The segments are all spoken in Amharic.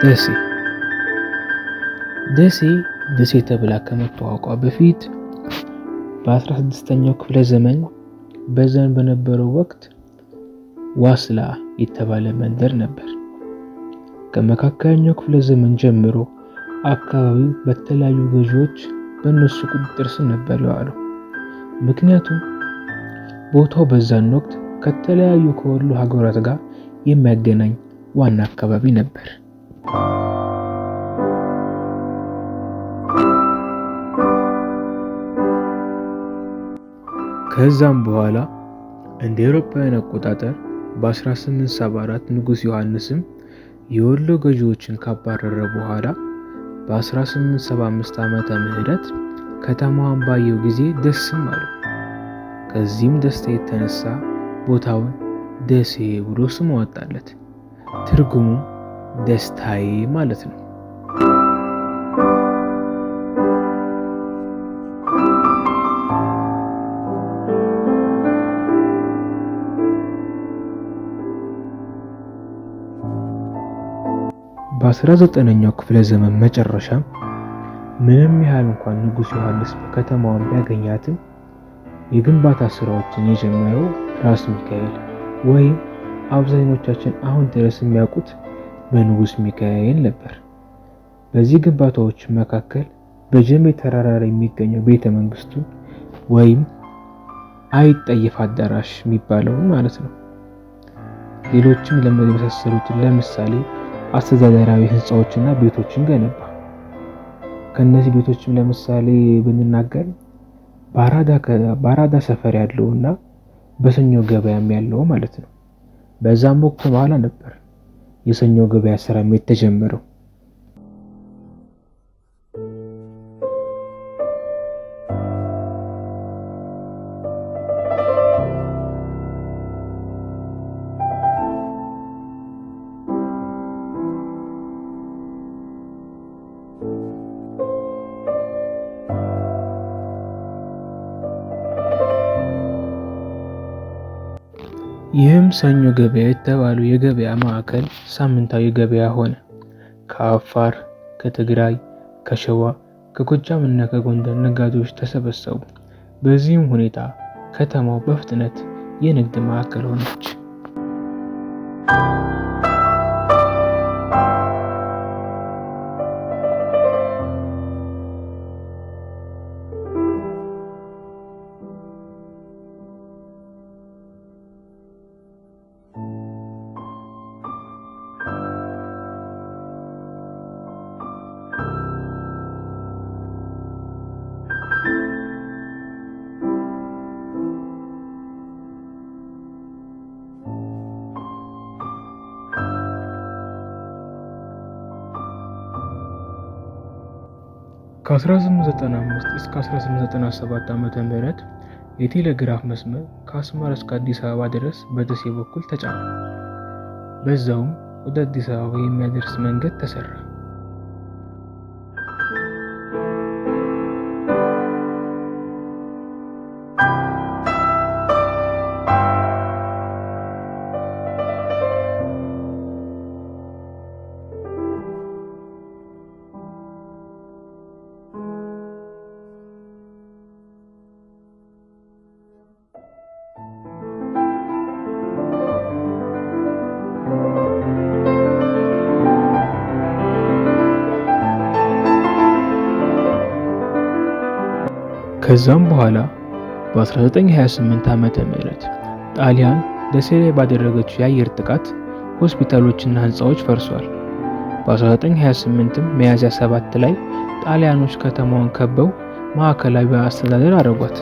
ደሴ ደሴ ደሴ ተብላ ከመታወቋ በፊት በ16ኛው ክፍለ ዘመን በዛን በነበረው ወቅት ዋስላ የተባለ መንደር ነበር። ከመካከለኛው ክፍለ ዘመን ጀምሮ አካባቢው በተለያዩ ገዢዎች በእነሱ ቁጥጥር ስር ነበር የዋለው። ምክንያቱም ቦታው በዛን ወቅት ከተለያዩ ከወሎ ሀገራት ጋር የሚያገናኝ ዋና አካባቢ ነበር። ከዛም በኋላ እንደ አውሮፓውያን አቆጣጠር በ1874 ንጉስ ዮሐንስም የወሎ ገዢዎችን ካባረረ በኋላ በ1875 ዓመተ ምህረት ከተማዋን ባየው ጊዜ ደስም አለው። ከዚህም ደስታ የተነሳ ቦታውን ደሴ ብሎ ስም አወጣለት። ትርጉሙም ደስታዬ ማለት ነው። በ19ኛው ክፍለ ዘመን መጨረሻ ምንም ያህል እንኳን ንጉስ ዮሐንስ በከተማዋን ቢያገኛትም የግንባታ ስራዎችን የጀመረው ራስ ሚካኤል ወይም አብዛኞቻችን አሁን ድረስ የሚያውቁት በንጉስ ሚካኤል ነበር። በዚህ ግንባታዎች መካከል በጀሜ ተራራ ላይ የሚገኘው ቤተ መንግስቱ ወይም አይጠየፍ አዳራሽ የሚባለው ማለት ነው። ሌሎችም ለመሳሰሉትን ለምሳሌ አስተዳደራዊ ህንፃዎችና ቤቶችን ገነባ። ከነዚህ ቤቶችም ለምሳሌ ብንናገር ባራዳ ሰፈር ያለውና በሰኞ ገበያም ያለው ማለት ነው። በዛም ወቅት በኋላ ነበር የሰኞ ገበያ ስራም የተጀመረው። ይህም ሰኞ ገበያ የተባለው የገበያ ማዕከል ሳምንታዊ ገበያ ሆነ። ከአፋር፣ ከትግራይ፣ ከሸዋ፣ ከጎጃም እና ከጎንደር ነጋዴዎች ተሰበሰቡ። በዚህም ሁኔታ ከተማው በፍጥነት የንግድ ማዕከል ሆነች። ከ1895 እስከ 1897 ዓ.ም የቴሌግራፍ መስመር ከአስመራ እስከ አዲስ አበባ ድረስ በደሴ በኩል ተጫነ። በዛውም ወደ አዲስ አበባ የሚያደርስ መንገድ ተሰራ። ከዛም በኋላ በ1928 ዓመተ ምህረት ጣሊያን ደሴ ላይ ባደረገችው የአየር ጥቃት ሆስፒታሎችና ህንፃዎች ፈርሷል። በ1928 ሚያዝያ 7 ላይ ጣሊያኖች ከተማዋን ከበው ማዕከላዊ አስተዳደር አደረጓት።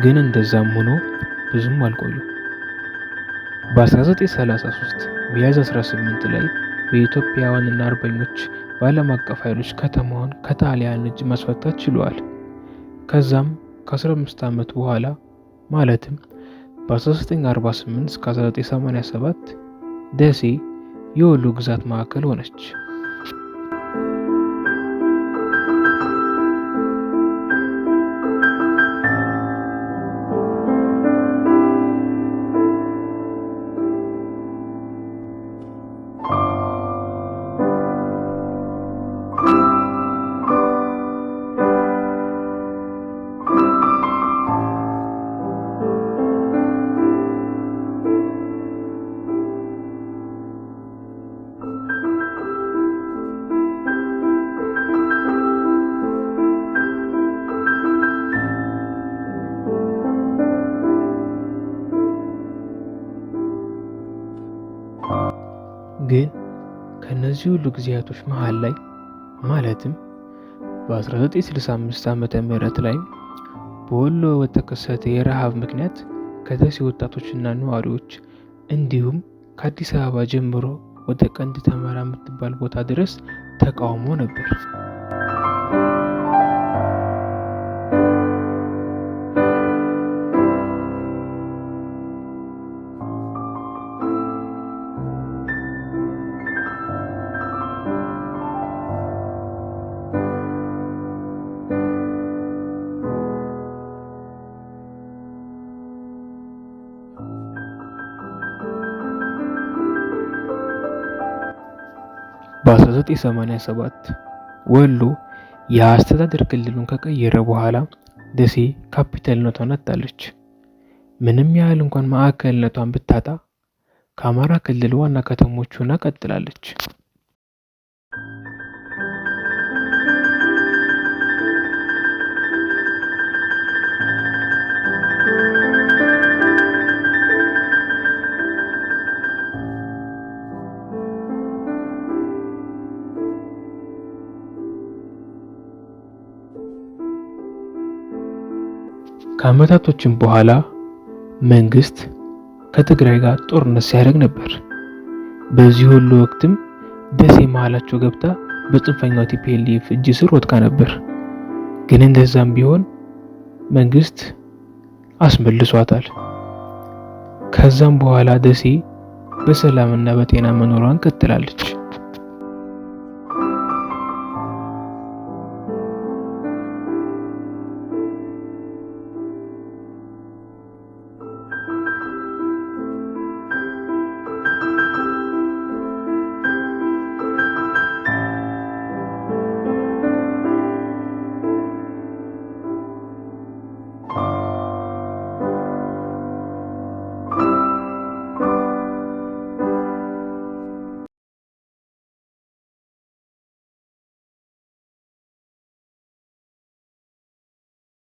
ግን እንደዛም ሆኖ ብዙም አልቆዩም። በ1933 ሚያዝያ 18 ላይ በኢትዮጵያውያንና አርበኞች በዓለም አቀፍ ኃይሎች ከተማዋን ከጣሊያን እጅ ማስፈታት ችለዋል። ከዛም ከ15 ዓመት በኋላ ማለትም በ1948 እስከ 1987 ደሴ የወሎ ግዛት ማዕከል ሆነች። ግን ከነዚህ ሁሉ ጊዜያቶች መሃል ላይ ማለትም በ1965 ዓመተ ምህረት ላይ በወሎ በተከሰተ የረሃብ ምክንያት ከደሴ ወጣቶችና ነዋሪዎች እንዲሁም ከአዲስ አበባ ጀምሮ ወደ ቀንድ ተመራ የምትባል ቦታ ድረስ ተቃውሞ ነበር። በ1987 ወሎ የአስተዳደር ክልሉን ከቀየረ በኋላ ደሴ ካፒታልነቷን አጣለች። ምንም ያህል እንኳን ማዕከልነቷን ብታጣ ከአማራ ክልል ዋና ከተሞች ሆና ቀጥላለች። ከዓመታቶችም በኋላ መንግስት ከትግራይ ጋር ጦርነት ሲያደርግ ነበር። በዚህ ሁሉ ወቅትም ደሴ መሃላቸው ገብታ በጽንፈኛው TPLF እጅ ስር ወድቃ ነበር። ግን እንደዛም ቢሆን መንግስት አስመልሷታል። ከዛም በኋላ ደሴ በሰላምና በጤና መኖሯን ቀጥላለች።